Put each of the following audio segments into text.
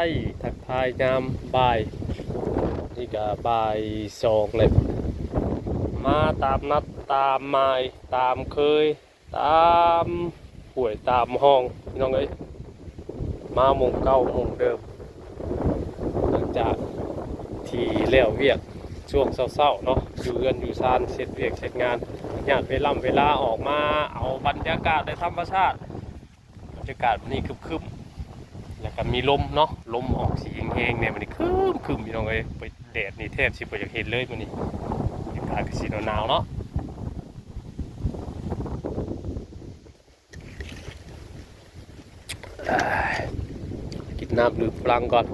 ຍ ທັກທາຍຍາມບ່າຍ ນີ້ກະບ່າຍສອງແລ້ວ ມາຕາມນັດຕາມໝາຍຕາມເຄີຍ ຕາມຫ້ວຍຕາມຮ່ອງ ພີ່ນ້ອງເອີຍ ມາໝ່ອງເກົ່າໝ່ອງເດີມ ຫຼັງຈາກທີ່ແລ້ວວຽກຊ່ວງເຊົ້າໆເນາະ ຢູ່ເຮືອນຢູ່ຊານ ເຮັດວຽກເຮັດງານ ຍາດເວລາ ເວລາອອກມາເອົາບັນຍາກາດໃນທຳມະຊາດ. ບັນຍາກາດມື້ນີ້ຄຶ້ມໆ ແລ້ວກະມີລົມເນາະ ລົມອອກຊິແຮງໆແດ່ ມື້ນີ້ຄຶ້ມໆ ພີ່ນ້ອງເອີຍ ໄປແດດນີ້ແທບຊິບໍ່ຢາກເຫັນເລີຍມື້ນີ້ ບັນຍາກາດກະຊິໜາວໆເນາະ ກິນນ້ຳດື່ມພະລັງກ່ອນ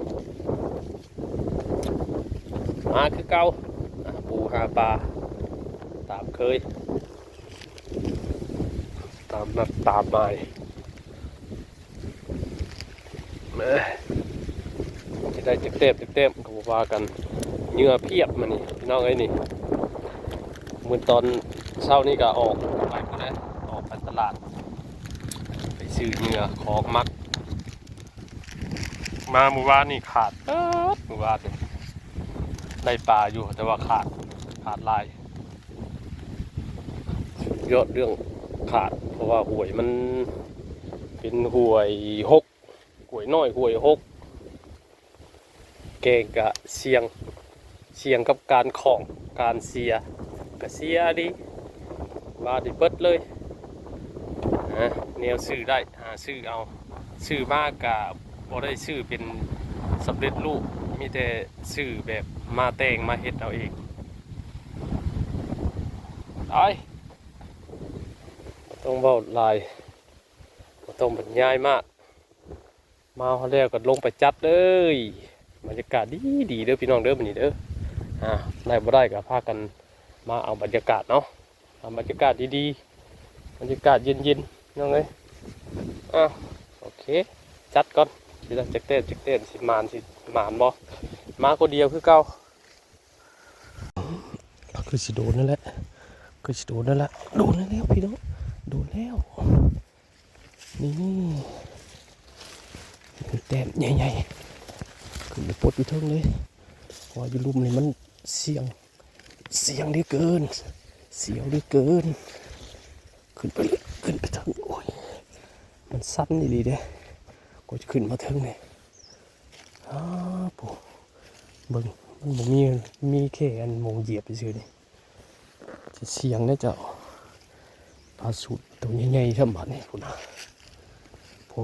ມາຄືເກົ່າ ຫາປູຫາປາ ຕາມເຄີຍ ຕາມນັດຕາມໝາຍ ເອີ ຈະໄດ້ຈັກແຕ້ມຈັກແຕ້ມກະບໍ່ວ່າກັນ ເຫຍື່ອພຽບມື້ນີ້ ພີ່ນ້ອງເອີຍນີ້ ມື້ຕອນເຊົ້ານີ້ກະອອກໄປພຸ້ນແຫຼະ ອອກໄປຕະຫຼາດ ໄປຊື້ເຫຍື່ອຂອງໝັກ ມາມື້ວານນີ້ຂາດເບິດ ມື້ວານນີ້ໄດ້ປາຢູ່ ແຕ່ວ່າຂາດ ຂາດຫຼາຍ ສຸດຍອດເລື່ອງຂາດ ເພາະວ່າຫ້ວຍມັນເປັນຫ້ວຍຫົກ ຫ້ວຍນ້ອຍ ຫ້ວຍຫົກ ແກ້ງກະສ່ຽງ ສ່ຽງກັບການຂອງ ການເສຍ ກະເສຍອີ່ຫຼີ ວ່າໄດ້ເບິດເລີຍ ຫາແນວຊື້ໄດ້ ຫາຊື້ເອົາ ຊື້ມາກະບໍ່ໄດ້ຊື້ເປັນສຳເລັດຮູບ ມີແຕ່ຊື້ແບບມາແຕ່ງມາເຮັດເອົາເອງ ໄປ ບໍ່ຕ້ອງເວົ້າຫຼາຍ ບໍ່ຕ້ອງບັນຍາຍມາກ ມາຮອດແລ້ວກະລົງໄປຈັດເລີຍ ບັນຍາກາດດີໆເດີພີ່ນ້ອງເດີ ມື້ນີ້ເດີ ອ່າ ໄດ້ບໍ່ໄດ້ກະພາກັນມາເອົາບັນຍາກາດເນາະ ເອົາບັນຍາກາດດີໆ ບັນຍາກາດເຢັນໆ ພີ່ນ້ອງເອີຍ ອ່າ ໂອເຄ ຈັດກ່ອນ ຊິໄດ້ຈັກແຕ້ມຈັກແຕ້ມ ຊິໝານ ຊິໝານບໍ່ ມາຄົນດຽວຄືເກົ່າ ຄືຊິໂດນນັ້ນແຫຼະ ຄືຊິໂດນນັ້ນແຫຼະ ໂດນແລ້ວພີ່ນ້ອງ ໂດນແລ້ວ ນີ້ ແຕ້ມໃຫຍ່ໆ ຂຶ້ນໄປປົດຢູ່ເທິງເລີຍ ເພາະວ່າຢູ່ລຸ່ມນີ້ມັນສ່ຽງ ສ່ຽງເຫຼືອເກີນ ສ່ຽງເຫຼືອເກີນ ຂຶ້ນໄປເລີຍ ຂຶ້ນໄປເທິງ ໂອ້ຍ ມັນຊັນອີ່ຫຼີເດ້ ກວ່າຈະຂຶ້ນມາເທິງນີ້ ອ້າ ໂອ້ ເບິ່ງ ມັນບໍ່ມີ ມີແຄ່ອັນໝ່ອງຢຽບຊື່ໆນີ້ ຊິສ່ຽງເດ້ເຈົ້າ ປາສູດໂຕໃຫຍ່ໆ ຊ່ຳບາດນີ້ພຸ້ນນະ ໂອ້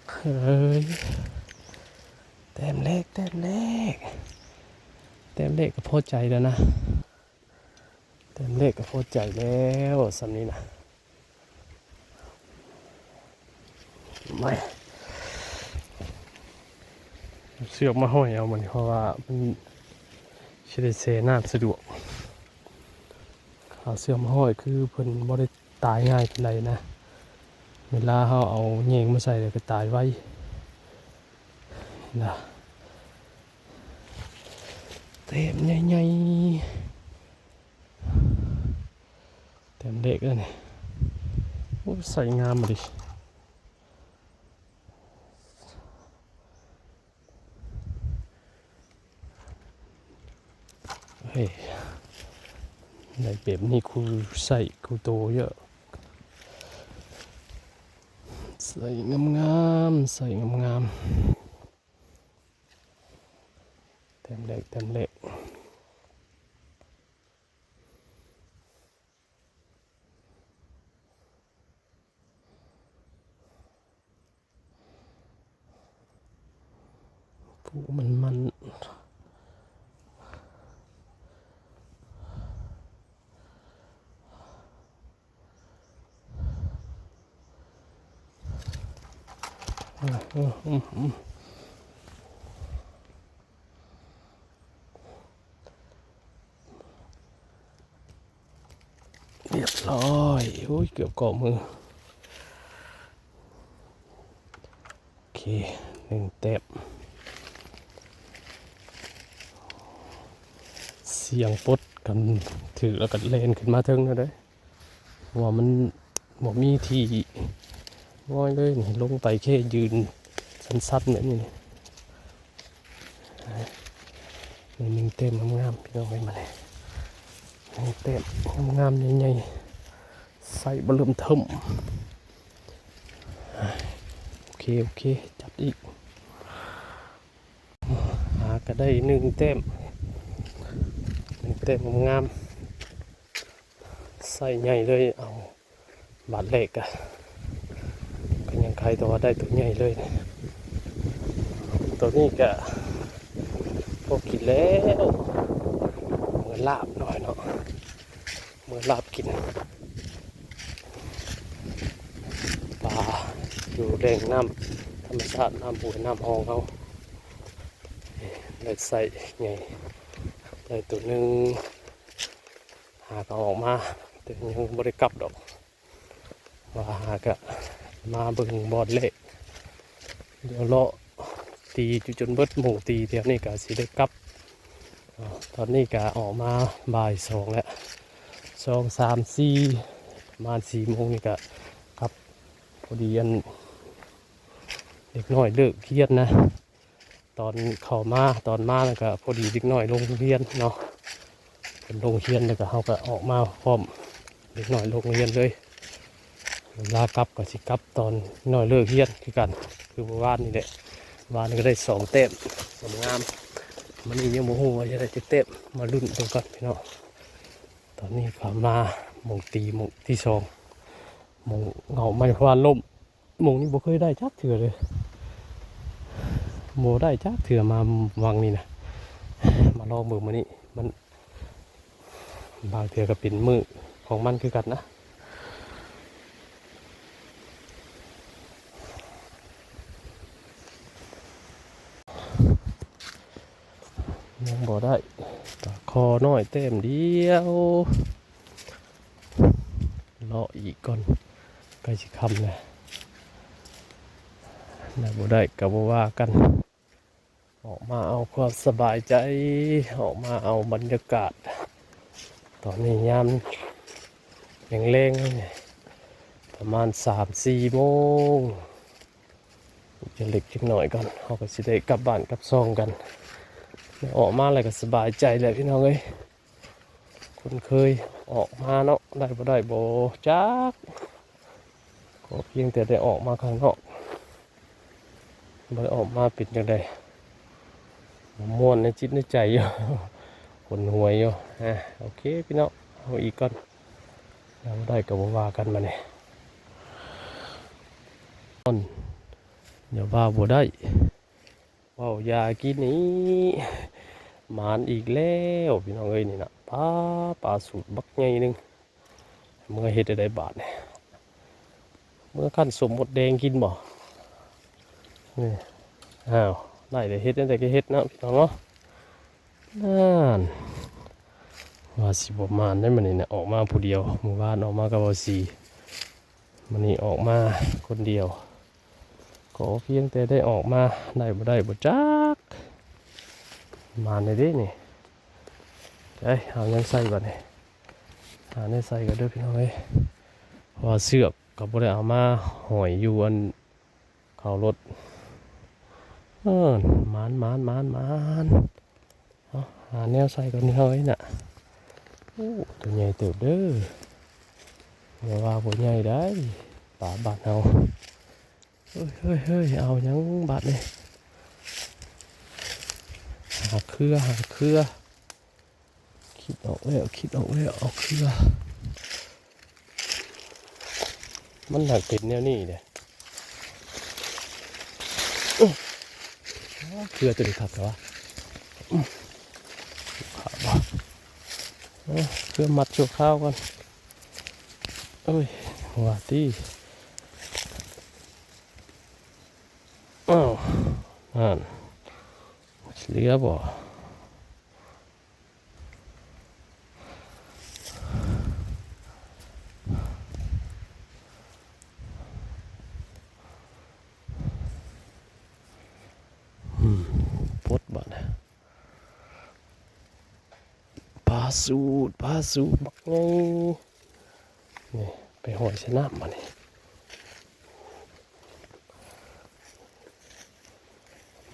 ເຮີ້ຍ ແຕ້ມແລກ ແຕ້ມແລກ ແຕ້ມແລກກະພໍໃຈແລ້ວນະ ແຕ້ມແລກກະພໍໃຈແລ້ວ ຊ່ຳນີ້ນະ ມາ ເອົາເຊືອກມາຫ້ອຍເອົາ ມື້ນີ້ ເພາະວ່າມັນຊິໄດ້ແຊ່ນ້ຳສະດວກ ເອົາເຊືອກມາຫ້ອຍ ຄືເພິ່ນບໍ່ໄດ້ຕາຍງ່າຍປານໃດນະ ເວລາເຮົາເອົາແຍງມາໃສ່ແລ້ວກະຕາຍໄວນະ ແຕ້ມໃຫຍ່ໆ ແຕ້ມເລັກເດ້ນີ້ ໂອ້ ໃສ່ງາມມາດິ ເອີ ໄດ້ແບບນີ້ຄູ່ໃຊ້ຄູ່ໂຕເຍາະ ໃສ່ງາມໆ ໃສ່ງາມໆ ແຕ້ມເລັກ ແຕ້ມເລັກ. ຜູ້ມັນມັນ ຮຽບຮ້ອຍ ໂອ້ຍ ເກືອບເກາະມື ໂອເຄ ໜຶ່ງແຕ້ມ ສ່ຽງປົດກັນ ຖືກແລ້ວກໍແລ່ນຂຶ້ນມາເທິງແລ້ວເດ້ ເພາະວ່າມັນບໍ່ມີທີ່ງອຍເລີຍນີ້ ລົງໄປແຄ່ຢືນ ສັ້ນໆແບບນີ້ນີ້ ນີ້ໜຶ່ງແຕ້ມງາມໆ ພີ່ນ້ອງເອີຍ ມານີ້ ນີ້ແຕ້ມງາມໆ ໃຫຍ່ໆ ໄຊເບີເລີ່ມເທີ້ມ. ໂອເຄ ໂອເຄ ຈັດອີກ ຫາກະໄດ້ໜຶ່ງແຕ້ມ ໜຶ່ງແຕ້ມງາມໆ ໄຊໃຫຍ່ເລີຍ ເອົາ ບາດແລກກະ ກະຍັງໄຄ ແຕ່ວ່າໄດ້ໂຕໃຫຍ່ເລີຍ. ໂຕນີ້ກະພໍກິນແລ້ວ ເມືອລາບໜ້ອຍເນາະ ເມືອລາບກິນ. ປາຢູ່ແຫຼ່ງນ້ຳທຳມະຊາດ ນ້ຳຫ້ວຍນ້ຳຮ່ອງເຮົາ ໄດ້ໄຊໃຫຍ່ ໄດ້ໂຕໜຶ່ງ ຫາກະອອກມາ ແຕ່ຍັງບໍ່ໄດ້ກັບດອກ ວ່າຫາກະມາເບິ່ງບ່ອນແລກ ດຽວເລາະຕີຢູ່ຈົນເບິດໝູ່ຕີແຖວນີ້ກະຊິໄດ້ກັບ. ຕອນນີ້ກະອອກມາບ່າຍສອງແລ້ວ ສອງ ສາມ ສີ່ ປະມານສີ່ໂມງນີ້ກະກັບ ພໍດີອັນເດັກນ້ອຍເລີກຮຽນນະ ຕອນເຂົ້າມາ ຕອນມາແລ້ວກະພໍດີເດັກນ້ອຍລົງໂຮງຮຽນເນາະ ເພິ່ນລົງຮຽນແລ້ວກະເຮົາກະອອກມາພ້ອມເດັກນ້ອຍລົງໂຮງຮຽນເລີຍ. ເວລາກັບກະຊິກັບຕອນເດັກນ້ອຍເລີກຮຽນຄືກັນ ຄືມື້ວານນີ້ແຫຼະ ວານນີ້ກະໄດ້ສອງແຕ້ມງາມໆ ມື້ນີ້ຍັງບໍ່ຮູ້ວ່າຈະໄດ້ຈັກແຕ້ມ ມາລຸ້ນເບິ່ງກ່ອນພີ່ນ້ອງ. ຕອນນີ້ເຂົ້າມາໝ່ອງຕີ ໝ່ອງທີສອງ ໝ່ອງເຫງົ້າໄມ້ພະວານລົ້ມ ໝ່ອງນີ້ບໍ່ເຄີຍໄດ້ຈັກເທື່ອເລີຍ ບໍ່ໄດ້ຈັກເທື່ອມາວັງນີ້ນະ ມາລອງເບິ່ງມື້ນີ້ ມັນ ບາງເທື່ອກະເປັນມື້ຂອງມັນຄືກັນນະ. ຍັງບໍ່ໄດ້ ປາຄໍນ້ອຍແຕ້ມດຽວ ເລາະອີກກ່ອນ ໃກ້ຊິຄ່ຳແລ້ວ ໄດ້ບໍ່ໄດ້ກະບໍ່ວ່າກັນ ອອກມາເອົາຄວາມສະບາຍໃຈ ອອກມາເອົາບັນຍາກາດ. ຕອນນີ້ຍາມແລງໆ ປະມານສາມສີ່ໂມງ ຈັກເລັກຈັກໜ້ອຍກ່ອນ ເຮົາກະຊິໄດ້ກັບບ້ານກັບຊ່ອງກັນ. ອອກມາແລ້ວກະສະບາຍໃຈແຫຼະພີ່ນ້ອງເອີຍ ຄຸ້ນເຄີຍ ອອກມາເນາະ ໄດ້ບໍ່ໄດ້ບໍ່ຈັກ ຂໍພຽງແຕ່ໄດ້ອອກມາຂ້າງນອກ ບໍ່ໄດ້ອອກມາເປັນຈັ່ງໃດ ບໍ່ມ່ວນໃນຈິດໃນໃຈຢູ່ ຂົນຫວຍຢູ່. ອາ ໂອເຄພີ່ນ້ອງ ເອົາອີກກ່ອນ ໄດ້ບໍ່ໄດ້ກະບໍ່ວ່າກັນບາດນີ້. ຢ່າວ່າບໍ່ໄດ້ ເວົ້າຢ່າກິນນີ້ ໝານອີກແລ້ວພີ່ນ້ອງເອີຍ ນີ້ນະ ປາ ປາສູດບັກໃຫຍ່ໜຶ່ງ ເມືອເຮັດຈັ່ງໃດບາດນີ້ ເມືອຄັ້ນສົ້ມມົດແດງກິນບໍ່? ນີ້ ອ້າວ ໄດ້ແລ້ວ ເຮັດຈັ່ງໃດກະເຮັດເນາະພີ່ນ້ອງເນາະ. ນັ້ນ ວ່າຊິບໍ່ໝານໄດ໋ມື້ນີ້ນະ ອອກມາຜູ້ດຽວ ມື້ວານອອກມາກັບບ່າວສີ ມື້ນີ້ອອກມາຄົນດຽວ ຂໍພຽງແຕ່ໄດ້ອອກມາ ໄດ້ບໍ່ໄດ້ບໍ່ຈັກ ໝານແທ້ເດ້ນີ້. ໄປ ເອົາຫຍັງໃສ່ບາດນີ້ ຫາແນວໃສ່ກ່ອນເດີພີ່ນ້ອງເອີຍ ເພາະວ່າເຊືອກກະບໍ່ໄດ້ເອົາມາຫ້ອຍຢູ່ອັນ ເຂົ້າລົດ ເອີ ໝານ ໝານ ໝານ ໝານ ເອົາ ຫາແນວໃສ່ກ່ອນເຮີ້ຍນະ. ໂອ້ ໂຕໃຫຍ່ເຕີບເດີ ຢ່າວ່າບໍ່ໃຫຍ່ໄດ໋ ປາບ້ານເຮົາ. ເຮີ້ຍ ເຮີ້ຍ ເຮີ້ຍ ເອົາຫຍັງບາດນີ້ ຫາເຄືອ ຫາເຄືອ. ຄິດອອກແລ້ວ ຄິດອອກແລ້ວ ເອົາເຄືອ ມັນຫາກເປັນແນວນີ້ເດ້ ເຄືອໂຕນີ້ຄັກແທ້ວະ ເອີ ເຄືອມັດຊົ່ວຄາວກ່ອນ ເອີຍ ວ່າຕິ ອ້າວ ນັ້ນ ເຫຼືອບໍ່? ອືມ ປົດບາດນີ້ ປາສູດ ປາສູດບັກໃຫຍ່ ນີ້ ໄປຫ້ອຍໃສ່ນ້ຳບາດນີ້.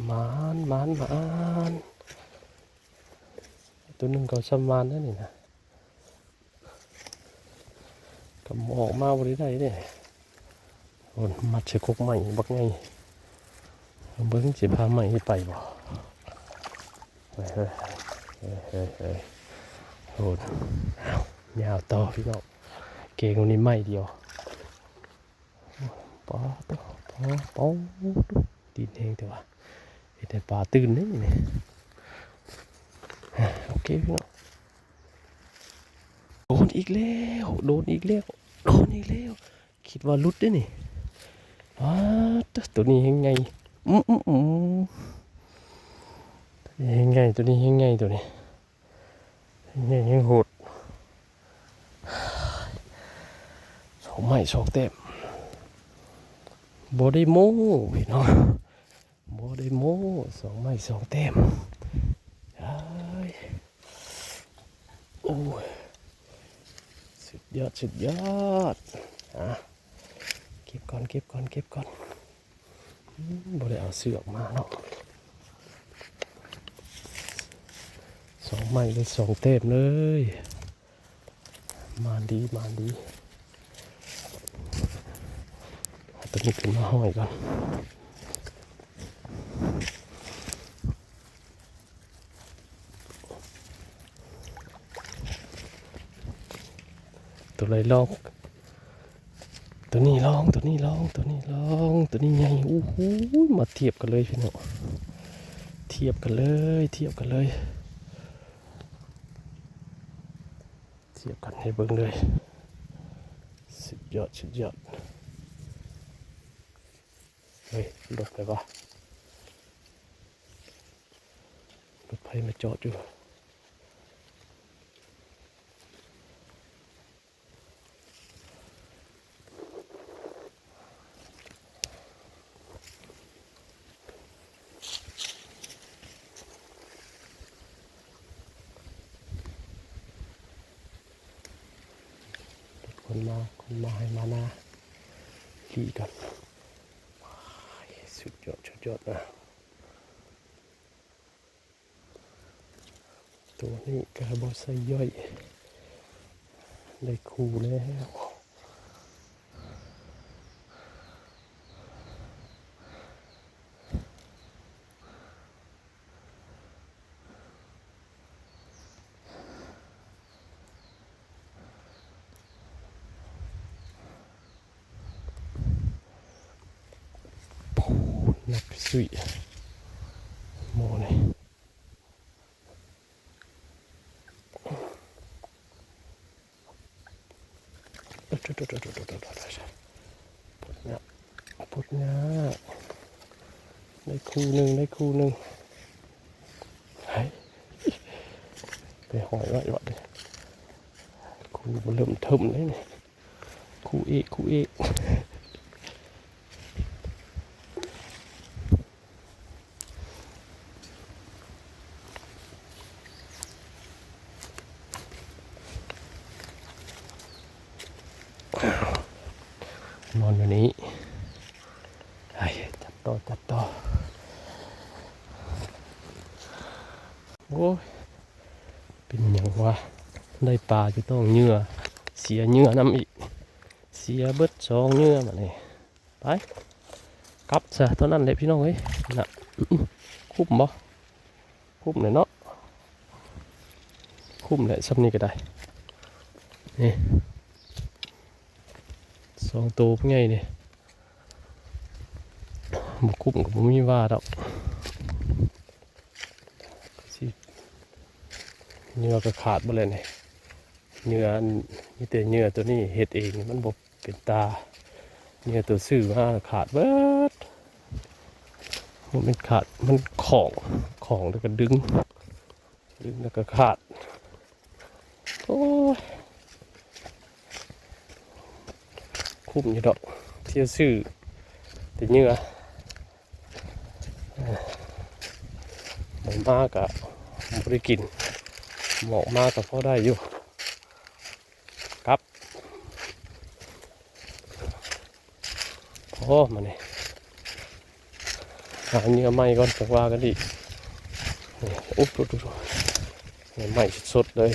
ໝານ ໝານ ໝານ ໂຕໜຶ່ງກໍຊ່ຳໝານແລ້ວນີ້ນະ ກໍອອກມາບໍ່ໄດ້ໄດເດ້. ໂອ້ ມັດໃສ່ກົກໄມ້ບັກໃຫຍ່ ເບິ່ງຊິພາໄມ້ນີ້ໄປບໍ່. ເຮີ້ຍ ເຮີ້ຍ ເຮີ້ຍ ເຮີ້ຍ ເຮີ້ຍ ໂອ້ ອ້າວ ຍາວຕໍ່ພີ່ນ້ອງ ເກງນີ້ໄມ້ດຽວ. ປາໂຕ ປາ ປາໂຕ ດິນແຮງແຕ່ວ່າ ເຮັດໃຫ້ປາຕື່ນເດ້ນີ້. ໂອເຄພີ່ນ້ອງ ໂດນອີກແລ້ວ ໂດນອີກແລ້ວ ໂດນອີກແລ້ວ ຄິດວ່າຫຼຸດເດ້ນີ້. ປາໂຕ ໂຕນີ້ແຮງໃຫຍ່ ອືມ ໂຕນີ້ແຮງໃຫຍ່ ໂຕນີ້ແຮງໃຫຍ່ ໂຕນີ້ ແຮງໃຫຍ່ແຮງໂຫດ ສອງໄມ້ສອງແຕ້ມ ບໍ່ໄດ້ໂມ້ພີ່ນ້ອງ ບໍ່ໄດ້ໂມ້ ສອງໄມ້ສອງແຕ້ມ ເອີຍ ໂອ້ຍ ສຸດຍອດ ສຸດຍອດ ອ່າ ເກັບກ່ອນ ເກັບກ່ອນ ເກັບກ່ອນ. ອືມ ບໍ່ໄດ້ເອົາເສື້ອອອກມາເນາະ ສອງໄມ້ໄດ້ສອງແຕ້ມເລີຍ ໝານດີ ໝານດີ. ເອົາໂຕນີ້ຂຶ້ນມາຫ້ອຍກ່ອນ. ໂຕໃດລອງ ໂຕນີ້ລອງ ໂຕນີ້ລອງ ໂຕນີ້ລອງ ໂຕນີ້ໃຫຍ່. ໂອ້ໂຫ ມາທຽບກັນເລີຍພີ່ນ້ອງ ທຽບກັນເລີຍ ທຽບກັນເລີຍ ທຽບກັນໃຫ້ເບິ່ງເລີຍ. ສຸດຍອດ ສຸດຍອດ. ເຮີ້ຍ ລົດໄປວະ ລົດໃຜມາຈອດຢູ່. ຄົນມາ ຄົນມາໃຫ້ມານາ ຫຼີກກັນ. ໂອ້ຍ ສຸດຍອດ ສຸດຍອດນະ. ໂຕນີ້ກະບໍ່ໃສ່ຍ່ອຍ ໄດ້ຄູ່ແລ້ວ. ໂອ້ ໜັກສຸຍໝໍນີ້. ປົດຍາກ ປົດຍາກ ໄດ້ຄູ່ໜຶ່ງ ໄດ້ຄູ່ໜຶ່ງ. ເຮີ້ຍ ໄປຫ້ອຍໄວ້ບາດນີ້ ຄູ່ບໍ່ເລີ່ມເທີມເລີຍນີ້. ຄູ່ເອກ ຄູ່ເອກ. ນອນຢູ່ນີ້ ໄອ້ ຈັດຕໍ່ ຈັດຕໍ່. ໂອ້ຍ ເປັນຫຍັງວະ ໄດ້ປາຢູ່ຕ້ອງເຫຍື່ອ ເສຍເຫຍື່ອນຳອີກ ເສຍເບິດສອງເຫຍື່ອບາດນີ້. ໄປ ກັບຊະ ເທົ່ານັ້ນແຫຼະພີ່ນ້ອງເອີຍ ນະ. ຄຸ້ມບໍ່? ຄຸ້ມແຫຼະເນາະ ຄຸ້ມແຫຼະ ຊ່ຳນີ້ກໍໄດ້. ນີ້ ສອງໂຕຜູ້ໃຫຍ່ນີ້ ບໍ່ຄຸ້ມກໍບໍ່ມີວ່າດອກ. ຊິ ເຫຍື່ອກໍຂາດເບິດແລ້ວນີ້ ເຫຍື່ອ ມີແຕ່ເຫຍື່ອໂຕນີ້ເຮັດເອງ ມັນບໍ່ເປັນຕາ ເຫຍື່ອໂຕຊື້ມາຂາດເບິດ. ບໍ່ແມ່ນຂາດ ມັນຂອງ ຂອງແລ້ວກໍດຶງ ດຶງແລ້ວກໍຂາດ. ໂອ້ຍ ຄຸ້ມຢູ່ດອກ ເທີ່ຍວຊື້ແຕ່ເຫຍື່ອ ເອີ ໝໍມາກະບໍ່ໄດ້ກິນ ໝໍມາກະພໍໄດ້ຢູ່. ກັບ ໂອ້ ມານີ້ ຫາເຫຍື່ອໃໝ່ກ່ອນ ຈັ່ງວ່າກັນອີກ. ນີ້ ໂອ້ ໂອ້ ໂອ້ ໂອ້ ໃໝ່ໆ ສົດໆ ເລີຍ.